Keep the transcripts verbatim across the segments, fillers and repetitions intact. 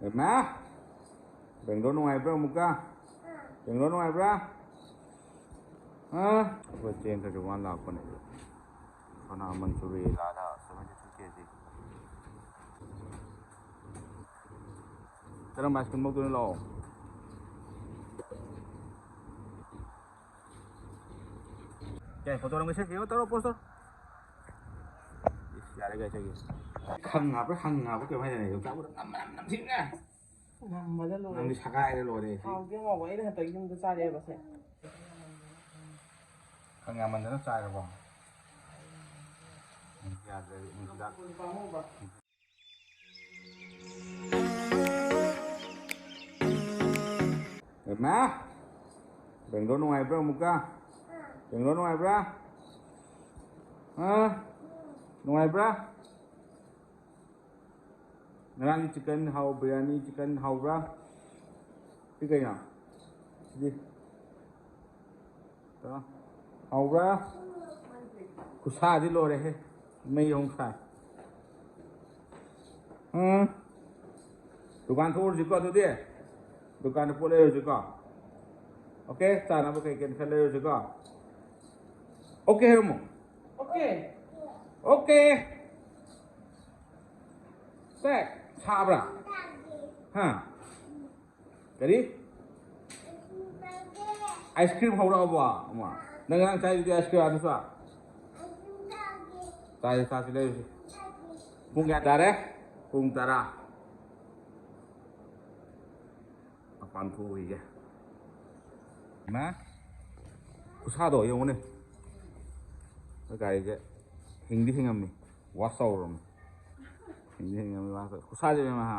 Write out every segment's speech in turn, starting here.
ꯍꯩꯃꯥ! ꯕꯦꯡꯒ꯭ꯂꯣꯔ ꯅꯨꯡꯉꯥꯏꯕ꯭ꯔꯥ ꯑꯃꯨꯛꯀ? ꯕꯦꯡꯒ꯭ꯂꯣꯔ ꯅꯨꯡꯉꯥꯏꯕ꯭ꯔꯥ? ꯍꯥ? ꯑꯩꯈꯣꯏ ꯆꯦꯡ ꯈꯔꯁꯨ ꯋꯥꯅ ꯂꯥꯛꯄꯅꯦ꯫ Sona ꯃꯟꯆꯨꯔꯤ ꯂꯥꯗ seventy two K G꯫ ꯀꯔꯝꯕ ice cream ꯂꯧꯗꯣꯏꯅꯣ? ꯂꯥꯛꯑꯣ꯫ ꯀꯦ, ꯐꯣꯇꯣ ꯅꯝꯒꯦ ꯁꯦ, ꯀꯩꯅꯣ ꯇꯧꯔꯣ, ꯄꯣꯁ ꯇꯧꯔꯣ꯫ ꯏꯁ, ꯌꯥꯔꯦ, ꯀꯩ ꯁꯦꯒꯦ? ꯈꯪ ꯍꯥꯞꯄ꯭ꯔꯥ, ꯍꯪ ꯍꯥꯞꯄ꯭ꯔꯥ, ꯀꯩꯅꯣ ꯍꯥꯏꯗꯥꯏꯅꯦ? ꯌꯣꯡꯆꯥꯛ ꯎꯕꯗ ꯅꯝ, ꯅꯝ, ꯅꯝꯊꯤꯅ꯫ ꯉꯝꯕꯗ ꯂꯣꯏꯔꯦ꯫ ꯅꯪꯗꯤ ꯁꯒꯥꯏꯔ ꯂꯣꯏꯔꯦ, ꯁꯤ꯫ ꯍꯥꯎꯗꯤ ꯍꯥꯎꯕ, ꯑꯩꯅ ꯍꯟꯗꯛ ꯌꯨꯝꯗ ꯆꯥꯔꯛꯑꯦꯕ ꯁꯦ꯫ ꯈꯪ ꯌꯥꯝꯃꯟꯗꯅ ꯆꯥꯏꯔꯕꯣ? ꯎꯝ, ꯌꯥꯗ꯭ꯔꯦ, ꯎꯝ, ꯍꯤꯗꯥꯛ꯫ ꯄꯥꯝꯃꯨꯕ꯫ ꯍꯩꯃꯥ! ꯕꯦꯡꯒ꯭ꯂꯣꯔ ꯅꯨꯡꯉꯥꯏꯕ꯭ꯔꯥ ꯑꯃꯨꯛꯀ? ꯕꯦꯡꯒ꯭ꯂꯣꯔ ꯅꯨꯡꯉꯥꯏꯕ꯭ꯔꯥ? ꯍꯥ? ꯅꯨꯡꯉꯥꯏꯕ꯭ꯔꯥ? ꯉꯔꯥꯡꯒꯤ chicken ꯍꯥꯎ-, ꯕꯤꯔꯌꯥꯅꯤ chicken ꯍꯥꯎꯕ꯭ꯔꯥ? ꯁꯤ ꯀꯩꯅꯣ? ꯁꯤꯗꯤ꯫ ꯀꯩꯅꯣ? ꯍꯥꯎꯕ꯭ꯔꯥ? ꯈꯨꯁꯥꯗꯤ ꯂꯣꯏꯔꯦꯍꯦ꯫ ꯃꯩ ꯑꯍꯨꯝ ꯁꯥꯏ꯫ ꯎꯝ꯫ ꯗꯨꯀꯥꯟ ꯊꯣꯛꯎꯔꯁꯤꯀꯣ ꯑꯗꯨꯗꯤ꯫ ꯗꯨꯀꯥꯟꯗ ꯄꯣꯠ ꯂꯩꯔꯨꯔꯁꯤꯀꯣ꯫ OK? ꯆꯥꯅꯕ ꯀꯩ ꯀꯩꯅꯣ ꯈꯔ ꯂꯩꯔꯨꯔꯁꯤꯀꯣ꯫ OK ꯍꯥꯏꯔꯝꯃꯣ꯫ OK꯫ OK꯫ ꯁꯦ, ꯁꯥꯕ꯭ꯔꯥ? ꯍꯥ? ꯀꯔꯤ? Ice cream ꯍꯧꯔꯛꯑꯕꯣ? ꯑꯃ꯫ ꯅꯪ ꯉꯔꯥꯡ ꯆꯥꯏꯗꯨꯗꯤ ice cream ꯑꯗꯨꯁꯨ? ꯆꯥꯁꯤ, ꯆꯥꯁꯤ, ꯂꯩꯔꯨꯁꯤ꯫ ꯄꯨꯡ ꯀꯌꯥ ꯇꯥꯔꯦ? ꯄꯨꯡ ꯇꯔꯥ꯫ ꯃꯄꯥꯟ ꯊꯣꯛꯎꯈꯤꯒꯦ꯫ ꯏꯃꯥ, ꯈꯨꯁꯥꯗꯣ ꯌꯦꯡꯉꯨꯅꯦ꯫ ꯑꯩꯈꯣꯏ ꯒꯥꯔꯤꯁꯦ ꯍꯤꯡꯗꯤ ꯍꯤꯡꯉꯝꯃꯤ, wash ꯇꯧꯔꯝꯃꯤ꯫ ꯍꯤꯡꯗꯤ ꯍꯤꯡꯉꯝꯃꯤ, wash ꯇꯧ-, ꯈꯨꯁꯥꯁꯦ ꯏꯃꯥ, ꯍꯥ?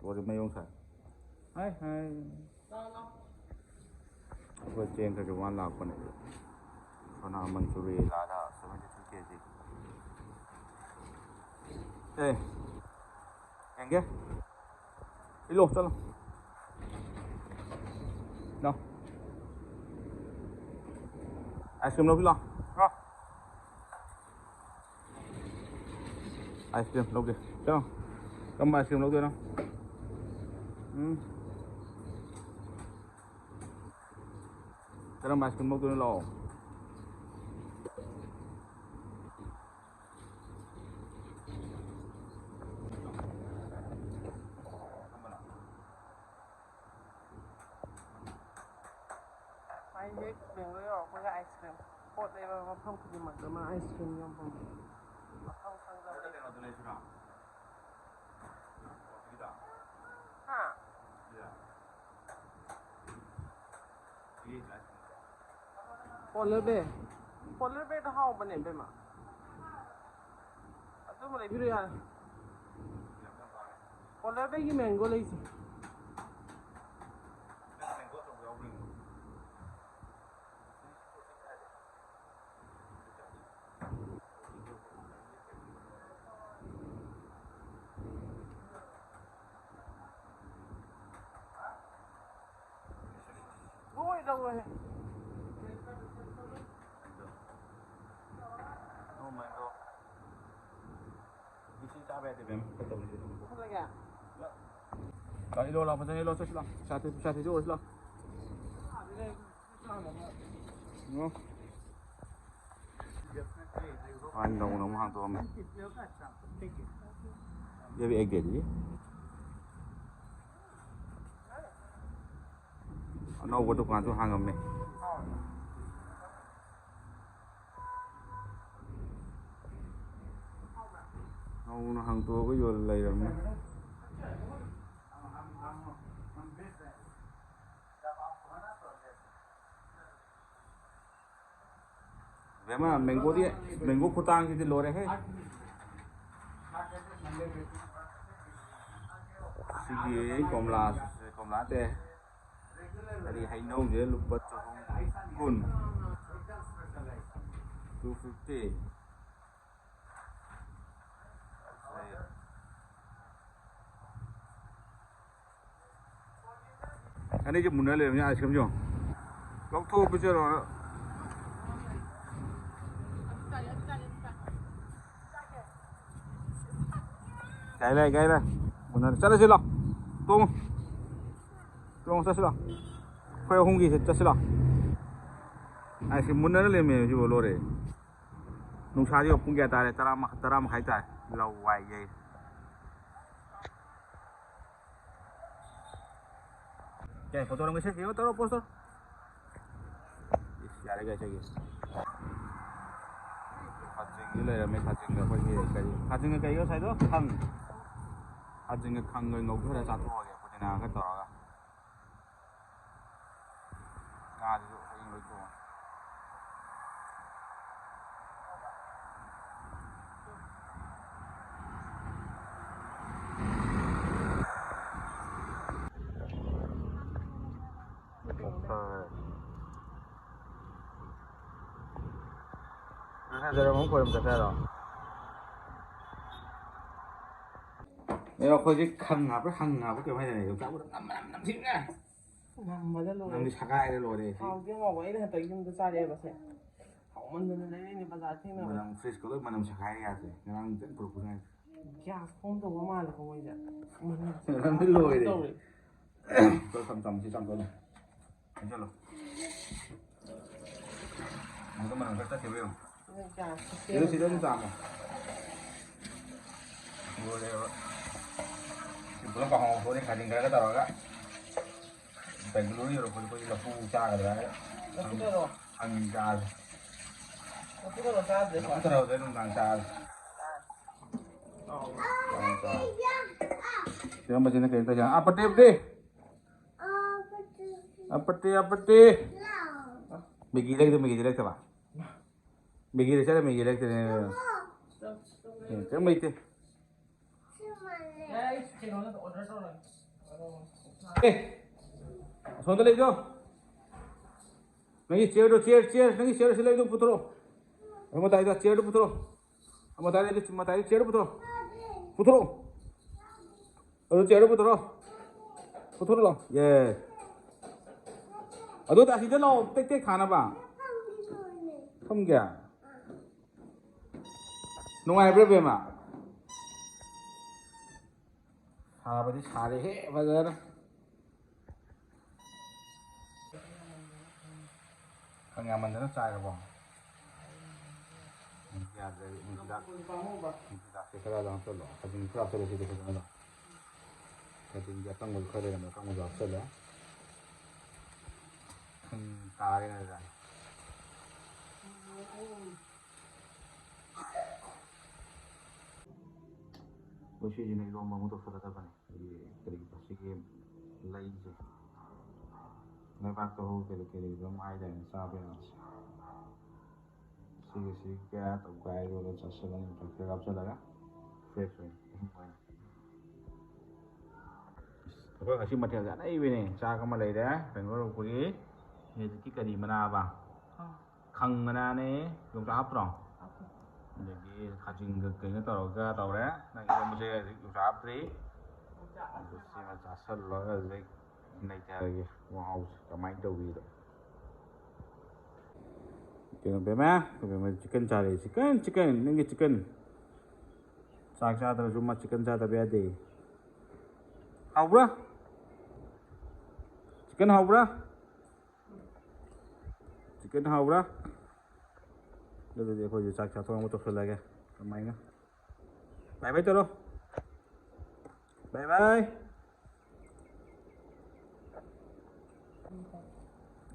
ꯂꯣꯏꯔꯦ, ꯃꯩ ꯑꯃꯨꯛ ꯁꯥꯏ꯫ ꯍꯥꯏ, ꯍꯥꯏ꯫ ꯑꯩꯈꯣꯏ ꯆꯦꯡ ꯈꯔꯁꯨ ꯋꯥꯅ ꯂꯥꯛꯄꯅꯦ꯫ Sona ꯃꯟꯆꯨꯔꯤ ꯂꯥꯗ seventy two K G꯫ ꯑꯦ, ꯌꯦꯡꯒꯦ꯫ ꯏꯜꯂꯣ, ꯆꯠꯂꯣ꯫ ꯂꯥꯎ꯫ Ice cream ꯂꯧꯁꯤ ꯂꯥꯎ꯫ ꯂꯥꯎ꯫ Ice cream ꯂꯧꯒꯦ꯫ ꯆꯪꯉꯣ꯫ ꯀꯔꯝꯕ ice cream ꯂꯧꯗꯣꯏꯅꯣ? ꯎꯝ꯫ ꯀꯔꯝꯕ ice cream ꯂꯧꯗꯣꯏꯅꯣ? ꯂꯥꯛꯑꯣ꯫ ꯃꯥꯏꯁꯦ ꯕꯦꯡꯒ꯭ꯂꯣꯔ ꯌꯧꯔꯛꯄꯒ ice cream꯫ ꯄꯣꯠ ꯂꯩꯕ ꯃꯐꯝ ꯈꯨꯗꯤꯡꯃꯛꯇ ꯃꯥ ice cream ꯌꯣꯟꯐꯝ꯫ ꯃꯊꯧ ꯈꯪꯗꯕ ꯂꯩꯇꯦ꯫ ꯍꯥ? Polar bear꯫ Polar bearꯗꯣ ꯍꯥꯎꯕꯅꯦ, ꯏꯕꯦꯝꯃ꯫ ꯑꯗꯨꯝꯕ ꯂꯩꯕꯤꯔꯣ ꯌꯥꯔꯦ꯫ Polar bearꯒꯤ mango ꯂꯩꯁꯦ꯫ ꯂꯣꯏ ꯂꯧꯔꯣꯍꯦ꯫ Oh my God꯫ ꯏꯁꯤꯡ ꯆꯥꯕ ꯌꯥꯗꯦ, ꯃꯦꯝ꯫ ꯐꯠꯇꯕꯅꯤ꯫ ꯐꯖꯒꯦ? ꯂꯥꯛ, ꯏꯜꯂꯣ, ꯂꯥꯛ, ꯐꯖꯅ ꯏꯜꯂꯣ, ꯆꯠꯁꯤ ꯂꯥꯛ꯫ ꯄꯩꯁꯥ ꯊꯤ-, ꯄꯩꯁꯥ ꯊꯤꯗꯣꯛꯎꯔꯁꯤ ꯂꯥꯛ꯫ ꯌꯦꯡꯉꯣ꯫ ꯃꯥ ꯅꯧꯅ ꯑꯃꯨꯛ ꯍꯥꯡꯗꯣꯛꯑꯝꯃꯦ꯫ ꯌꯦꯕꯤ ꯑꯦꯛ ꯗꯦꯗꯤ꯫ ꯑꯅꯧꯕ ꯗꯨꯀꯥꯟꯁꯨ ꯍꯥꯡꯉꯝꯃꯦ꯫ ꯅꯧꯅ ꯍꯥꯡꯇꯣꯛꯑꯒ ꯌꯣꯜ ꯂꯩꯔꯝꯃꯦ꯫ ꯕꯦꯝꯃ, mangoꯗꯤ, mango ꯈꯨꯇꯥꯡꯁꯤꯗꯤ ꯂꯣꯏꯔꯦꯍꯦ꯫ ꯁꯤꯒꯤ ꯀꯣꯝꯂꯥ, ꯀꯣꯝꯂꯥ ꯅꯠꯇꯦ꯫ ꯀꯔꯤ ꯍꯩꯅꯧꯁꯦ ꯂꯨꯄꯥ ꯆꯍꯨꯝ ꯀꯨꯟ꯫ Two fifty꯫ ꯑꯅꯤꯁꯦ ꯃꯨꯟꯅ ꯂꯩꯔꯝꯅꯤ, ice creamꯁꯦ ꯌꯦꯡꯉꯣ꯫ ꯂꯧꯊꯣꯛꯑ ꯄꯤꯖꯔꯣ꯫ ꯌꯥꯏ, ꯌꯥꯏ, ꯌꯥꯏ, ꯌꯥꯏ꯫ ꯃꯨꯟꯅꯔꯦ꯫ ꯆꯠꯂꯁꯤ ꯂꯥꯎ꯫ ꯇꯣꯡꯉꯨ꯫ ꯂꯥꯛꯑꯣ, ꯆꯠꯁꯤ ꯂꯥꯛꯑꯣ꯫ ꯑꯩꯈꯣꯏ ꯑꯍꯨꯝꯒꯤ ꯆꯠꯁꯤ ꯂꯥꯛꯑꯣ꯫ ꯑꯩꯁꯦ ꯃꯨꯟꯅꯔ ꯂꯩꯔꯝꯃꯦ ꯁꯤꯕꯨ, ꯂꯣꯏꯔꯦ꯫ ꯅꯨꯡꯁꯥꯁꯤ ꯌꯦꯡꯉꯨ, ꯄꯨꯡ ꯀꯌꯥ ꯇꯥꯔꯦ? ꯇꯔꯥ ꯃꯈꯥꯏ, ꯇꯔꯥ ꯃꯈꯥꯏ ꯇꯥꯔꯦ꯫ ꯂꯧ ꯋꯥꯏ ꯌꯩ꯫ ꯀꯦ, ꯐꯣꯇꯣ ꯅꯝꯒꯦ, ꯁꯦ, ꯀꯩꯅꯣ ꯇꯧꯔꯣ, ꯄꯣꯁ ꯇꯧꯔꯣ꯫ ꯏꯁ, ꯌꯥꯔꯦ, ꯀꯩ ꯆꯠꯒꯦ? ꯈꯥꯖꯤꯡꯁꯨ ꯂꯩꯔꯝꯃꯦ, ꯈꯥꯖꯤꯡꯗ ꯑꯩꯈꯣꯏꯒꯤ ꯀꯔꯤ, ꯈꯥꯖꯤꯡꯒ ꯀꯩꯒ ꯉꯁꯥꯏꯗꯣ? ꯈꯪ꯫ ꯈꯥꯖꯤꯡꯒ ꯈꯪꯒ ꯉꯧꯊꯔ ꯆꯥꯊꯣꯛꯑꯒꯦ, ꯄꯨꯗꯤꯅꯥꯒ ꯇꯧꯔꯒ꯫ ꯉꯥꯗꯨꯁꯨ ꯍꯌꯦꯡ ꯂꯣꯏ ꯊꯣꯡꯉꯦ꯫ ꯉꯁꯥꯏ ꯖꯔꯝ ꯑꯃ ꯈꯣꯏꯔꯝ ꯆꯠꯁꯦ ꯍꯥꯏꯔꯣ? ꯑꯦ, ꯑꯩꯈꯣꯏꯁꯦ ꯈꯪ ꯍꯥꯞꯄ꯭ꯔꯥ, ꯍꯪ ꯍꯥꯞꯄ꯭ꯔꯥ ꯀꯩꯅꯣ ꯍꯥꯏꯗꯅꯦ, ꯌꯣꯡꯆꯥꯛ ꯃꯔꯨ ꯅꯝ ꯅꯝ ꯅꯝꯊꯤꯅ꯫ ꯉꯝꯕꯗ ꯂꯣꯏꯔꯦ꯫ ꯅꯪꯗꯤ ꯁꯒꯥꯏꯔ ꯂꯣꯏꯔꯦ ꯁꯤ꯫ ꯍꯥꯎꯗꯤ ꯍꯥꯎꯕ, ꯑꯩꯅ ꯍꯟꯗꯛ ꯌꯨꯝꯗ ꯆꯥꯔꯛꯑꯦꯕ ꯁꯦ꯫ ꯍꯥꯎꯃꯟꯗꯅ ꯂꯩꯔꯛꯏꯅꯦ ꯕꯖꯥꯔ ꯊꯦꯡꯅꯕ꯫ ꯃꯅꯝ ꯐ꯭ꯔꯤꯖꯀ ꯂꯣꯏ ꯃꯅꯝ ꯁꯒꯥꯏꯔ ꯌꯥꯗ꯭ꯔꯦ꯫ ꯉꯔꯥꯡ ꯄꯨꯔꯛꯄ ꯉꯥꯏ꯫ ꯒ꯭ꯌꯥꯁ ꯐꯣꯝ ꯇꯧꯕ ꯃꯥꯜꯂꯦꯀꯣ ꯃꯣꯏꯁꯦ꯫ ꯃꯅꯝ ꯃꯅꯝꯗꯤ ꯂꯣꯏꯔꯦ꯫ ꯇꯧꯔꯦ꯫ ꯂꯨꯄꯥ ꯆꯥꯝ ꯆꯥꯝ ꯁꯤ ꯆꯥꯝꯊꯣꯛꯑꯣ꯫ ꯍꯥꯏꯖꯜꯂꯣ꯫ ꯑꯃꯨꯛꯀ ꯃꯅꯝ ꯈꯔ ꯆꯠꯈꯤꯕ ꯌꯦꯡꯉꯨ꯫ ꯅꯣꯏ ꯒ꯭ꯌꯥꯁ ꯁꯤꯗ, ꯁꯤꯗ ꯑꯗꯨꯝ ꯆꯥꯝꯃꯣ꯫ ꯂꯣꯏꯔꯦꯕ꯫ ꯁꯤ ꯄꯨꯂꯞ ꯀꯥꯡꯍꯧ ꯊꯣꯛꯑꯅꯤ, ꯈꯥꯖꯤꯡ ꯈꯔꯒ ꯇꯧꯔꯒ꯫ ꯕꯦꯡꯒꯂꯣꯔ ꯌꯧꯔꯛꯄꯗ ꯑꯩꯈꯣꯏꯗꯤ ꯂꯐꯨ ꯆꯥꯒꯗ꯭ꯔꯥ ꯍꯥꯏꯔꯒ ꯂꯐꯨ ꯊꯔꯣ꯫ ꯊꯥꯡꯖꯤꯡ ꯆꯥꯔꯦ꯫ ꯂꯐꯨ ꯊꯔꯣ ꯆꯥꯗ꯭ꯔꯦꯀꯣ? ꯂꯐꯨ ꯊꯔꯣꯗꯤ ꯅꯨꯡꯗꯥꯡ ꯆꯥꯔꯦ꯫ ꯅꯨꯡꯗꯥꯡ ꯆꯥꯔꯦ꯫ ꯏꯌꯥꯝꯕꯁꯤꯅ ꯀꯩꯅꯣ ꯇꯧꯔꯤꯁꯦ? ꯑꯄꯠꯇꯦ, ꯑꯄꯠꯇꯦ꯫ ꯑꯄꯠꯇꯦ, ꯑꯄꯠꯇꯦ꯫ ꯃꯦꯒꯤ ꯂꯩꯔꯛꯇ, ꯃꯦꯒꯤꯗꯤ ꯂꯩꯔꯛꯇꯕ꯫ ꯃꯦꯒꯤ ꯂꯩꯆꯠꯂ, ꯃꯦꯒꯤ ꯂꯩꯔꯛꯇꯅꯦ꯫ ꯑꯦ, ꯀꯔꯤꯝ ꯂꯩꯇꯦ꯫ ꯑꯦ, ꯑꯁꯣꯝꯗ ꯂꯩꯗꯣ꯫ ꯅꯪꯒꯤ ꯆꯤꯌꯔꯗꯣ, ꯆꯤꯌꯔ, ꯆꯤꯌꯔ, ꯅꯪꯒꯤ ꯆꯤꯌꯔ ꯁꯤ ꯂꯩꯗꯣ ꯄꯨꯊꯣꯔꯛꯑꯣ꯫ ꯑꯃ ꯇꯥꯏꯗ, ꯆꯤꯌꯔꯗꯣ ꯄꯨꯊꯣꯔꯛꯑꯣ꯫ ꯑꯃ ꯇꯥꯏꯗ, ꯑꯃ ꯇꯥꯏꯗ, ꯆꯤꯌꯔꯗꯣ ꯄꯨꯊꯣꯔꯛꯑꯣ꯫ ꯄꯨꯊꯣꯔꯛꯑꯣ꯫ ꯑꯗꯨ ꯆꯤꯌꯔꯗꯣ ꯄꯨꯊꯣꯔꯛꯑꯣ꯫ ꯄꯨꯊꯣꯔꯛꯑꯣ꯫ ꯌꯦ꯫ ꯑꯗꯨ ꯑꯁꯤꯗ ꯂꯥꯛꯑꯣ, ꯇꯦꯛ ꯇꯦꯛ ꯊꯥꯅꯕ꯫ ꯐꯝꯒꯦ? ꯅꯨꯡꯉꯥꯏꯕ꯭ꯔꯥ, ꯕꯦꯝꯃ? ꯁꯥꯕꯗꯤ ꯁꯥꯔꯦꯍꯦ, ꯐꯖꯅ꯫ ꯈꯪ ꯌꯥꯝꯃꯟꯗꯅ ꯆꯥꯏꯔꯕꯣ? ꯎꯝ, ꯌꯥꯗ꯭ꯔꯦ꯫ ꯎꯝ, ꯍꯤꯗꯥꯛ-, ꯎꯝ, ꯍꯤꯗꯥꯛꯁꯦ ꯈꯔ ꯑꯗꯨꯝ ꯍꯥꯞꯆꯜꯂꯣ꯫ ꯈꯖꯤꯡ ꯈꯔ ꯍꯥꯞꯆꯜꯂꯣ ꯁꯤꯗ ꯐꯖꯅ ꯑꯗꯨꯝ꯫ ꯈꯖꯤꯡꯒꯤ ꯑꯀꯪꯕꯁꯨ ꯈꯔ ꯂꯩꯔꯝꯃꯦ, ꯑꯀꯪꯕꯁꯨ ꯍꯥꯞꯆꯜꯂꯦ꯫ ꯎꯝ, ꯇꯥꯔꯦ ꯉꯁꯥꯏ꯫ ꯑꯩꯈꯣꯏ ꯁꯤꯁꯤꯅ ꯏꯔꯣꯝꯕ ꯑꯃꯨꯛ ꯇꯧꯁꯜꯂꯗꯕꯅꯤ꯫ ꯑꯩꯈꯣꯏꯒꯤ ꯀꯔꯤ, ꯁꯤꯒꯤ ꯂꯩꯁꯦ, ꯂꯩꯕꯥꯛꯇ ꯍꯧꯕ ꯀꯔꯤ ꯀꯔꯤ ꯑꯗꯨꯝ ꯍꯥꯏꯗꯥꯏꯅꯦ, ꯆꯥꯕ ꯌꯥꯕꯁꯦ꯫ ꯁꯤꯒ ꯁꯤꯒ ꯇꯧꯈꯥꯏꯔꯒ ꯆꯥꯁꯤꯜꯂꯅꯤ, ꯐ꯭ꯔꯦꯁ ꯐ꯭ꯔꯦꯁ ꯍꯥꯞꯆꯤꯜꯂꯒ, ꯐ꯭ꯔꯦꯁ ꯑꯣꯏꯅ ꯑꯍꯤꯡꯕ ꯑꯣꯏꯅ꯫ ꯑꯩꯈꯣꯏ ꯉꯁꯤ ꯃꯊꯦꯜꯁꯦ ꯑꯅꯩꯕꯤꯅꯦ꯫ ꯆꯥꯛ ꯑꯃ ꯂꯩꯔꯦ, ꯀꯩꯅꯣ ꯇꯧꯕꯒꯤ, ꯍꯧꯖꯤꯛꯀꯤ ꯀꯔꯤ ꯃꯅꯥꯕ? ꯈꯪ ꯃꯅꯥꯅꯦ, ꯌꯣꯡꯆꯥꯛ ꯍꯥꯞꯇ꯭ꯔꯣ? ꯑꯗꯒꯤ ꯈꯥꯖꯤꯡꯒ ꯀꯩꯅꯣ ꯇꯧꯔꯒ ꯇꯧꯔꯦ꯫ ꯅꯪ ꯏꯔꯣꯟꯕꯁꯦ ꯍꯧꯖꯤꯛ ꯌꯣꯡꯆꯥꯛ ꯍꯥꯞꯇ꯭ꯔꯤ꯫ ꯑꯗꯨ ꯁꯤꯃ ꯆꯥꯁꯤꯜꯂꯒ ꯍꯧꯖꯤꯛ ꯅꯩꯊꯔꯒꯦ ꯃꯍꯥꯎꯁꯦ ꯀꯃꯥꯏꯅ ꯇꯧꯕꯤꯗꯣ꯫ ꯀꯩꯅꯣ ꯕꯦꯝꯃ, ꯕꯦꯝꯃ chicken ꯆꯥꯔꯦ꯫ Chicken, chicken, ꯅꯪꯒꯤ chicken꯫ ꯆꯥꯛ ꯆꯥꯗ꯭ꯔꯁꯨ ꯃꯥ chicken ꯆꯥꯗꯕ ꯌꯥꯗꯦ꯫ ꯍꯥꯎꯕ꯭ꯔꯥ? Chicken ꯍꯥꯎꯕ꯭ꯔꯥ? Chicken ꯍꯥꯎꯕ꯭ꯔꯥ? ꯑꯗꯨꯗꯤ ꯑꯩꯈꯣꯏꯁꯨ ꯆꯥꯛ ꯆꯥꯊꯣꯛꯅꯕ ꯇꯧꯁꯜꯂꯒꯦ꯫ ꯀꯃꯥꯏꯅ? Bye bye ꯇꯧꯔꯣ꯫ Bye bye꯫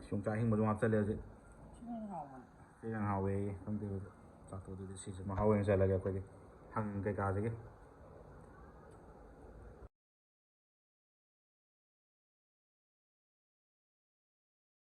ꯌꯣꯡꯆꯥꯛ ꯑꯍꯤꯡꯕꯗꯣ ꯍꯥꯞꯆꯜꯂꯦ ꯍꯧꯖꯤꯛ꯫ ꯁꯤꯅ ꯍꯦꯟꯅ ꯍꯥꯎꯕꯅꯦ꯫ ꯁꯤꯅ ꯍꯦꯟꯅ ꯍꯥꯎꯋꯦꯌꯦ꯫ ꯈꯪꯗꯦ ꯑꯗꯨꯗꯤ꯫ ꯆꯥꯛꯇꯣ ꯑꯗꯨꯗꯤ ꯁꯤꯁꯦ ꯃꯍꯥꯎ ꯑꯣꯏꯅ ꯆꯜꯂꯒꯦ ꯑꯩꯈꯣꯏꯗꯤ꯫ ꯍꯪ ꯀꯩꯀꯥꯁꯤꯒꯤ꯫